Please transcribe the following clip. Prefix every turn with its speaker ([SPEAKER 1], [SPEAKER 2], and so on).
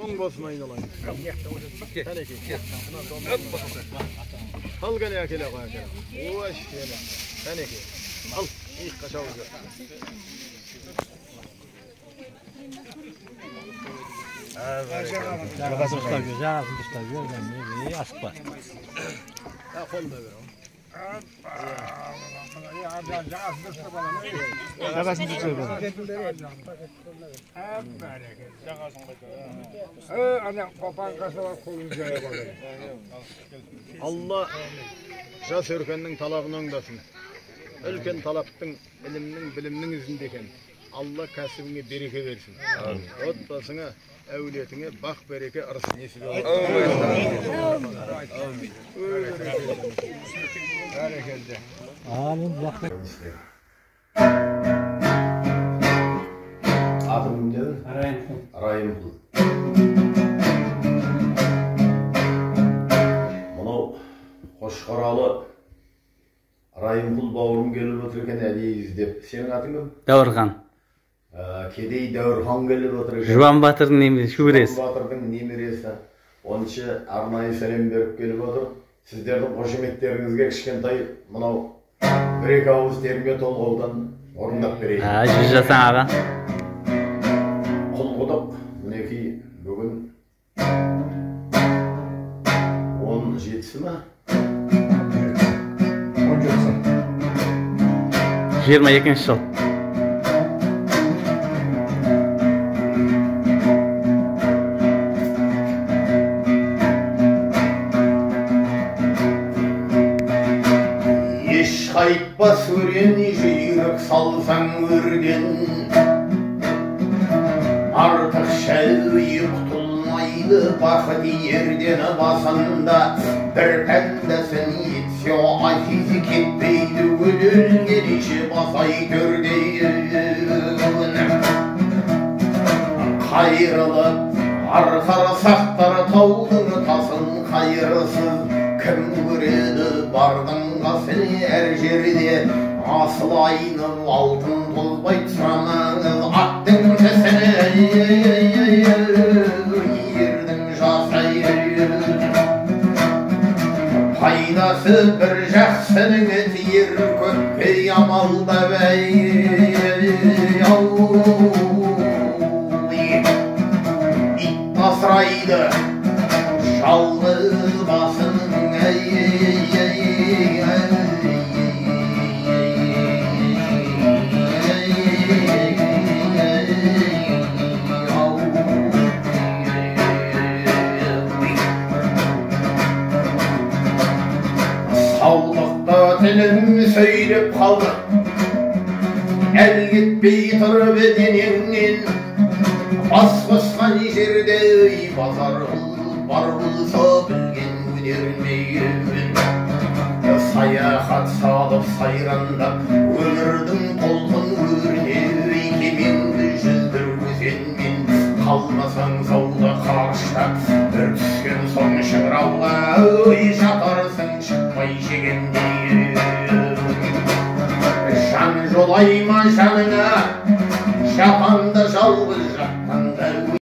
[SPEAKER 1] Оң болсын айналайын. Кәнекей. Ал кәне әкеле қой әкеле. Ой, кәнекей. Ал, иыққа шауып жүр.
[SPEAKER 2] Жағасын ұстап жүр, жағасын ұстап жүр, асықпа.
[SPEAKER 1] Қолына бер.
[SPEAKER 2] Жағасын ұстап бер.
[SPEAKER 1] Алла жас өркеннің талабын оңдасын. Үлкен талаптың, ілімнің, білімнің ізінде екен. Алла кәсібіңе береке берсін. Отбасыңа, әулетіңе бақ береке, ырыс несібе болсын.
[SPEAKER 2] Амин.
[SPEAKER 3] Атың кім дедің?
[SPEAKER 4] Райымқұл.
[SPEAKER 3] Райымқұл. Мынау Қошқаралы Райымқұл бауырым келіп отыр екен әдейі іздеп. Сенің атың кім?
[SPEAKER 4] Дәуірхан.
[SPEAKER 3] Кедей Дәуірхан келіп отыр екен.
[SPEAKER 4] Жұбан батырдың немересі, шөбересі.
[SPEAKER 3] Жұбан батырдың немересі. Оныншы арнайы сәлем беріп келіп отыр. Сіздердің қошеметтеріңізге кішкентай мынау бір екі ауыз терме толғаудан орындап берейін.
[SPEAKER 4] Жүз жасаң аға.
[SPEAKER 3] Құлқұдық мінекей бүгін 17-сі ма?
[SPEAKER 5] 17-сі.
[SPEAKER 4] 22-ші жыл.
[SPEAKER 3] Еш қайтпас өрен жүйрік салсаң өрден, артық шәуи құтылмайды бақыт ерден. Басында бір пәндәсін етсе азиз кетпейді өлгенше басай төрдейін. Қайырылып арқар сақтар таудың тасын қайырсыз кім көреді бардың қасын әр жерде. Асыл айнып алтын толбай сұрамаңыз аттың тісін, ердің жасы. Пайдасы бір жақсының тиер көпке амалдап ит асырайды жалғыз басын. Саулықта тілім сөйлеп қалды, әл кетпей тұрып денеңнен. Бас қосқан жерде базар бар болса білген өнермен. Саяхат салып сайрандап өмірдің толқын өріне, кемеңді жүздір өзенмен. Қалмасаң сауда қарыштап бір түскен соң шыңырауға, жатарсың шықпай жегендей. Жан жолаймын.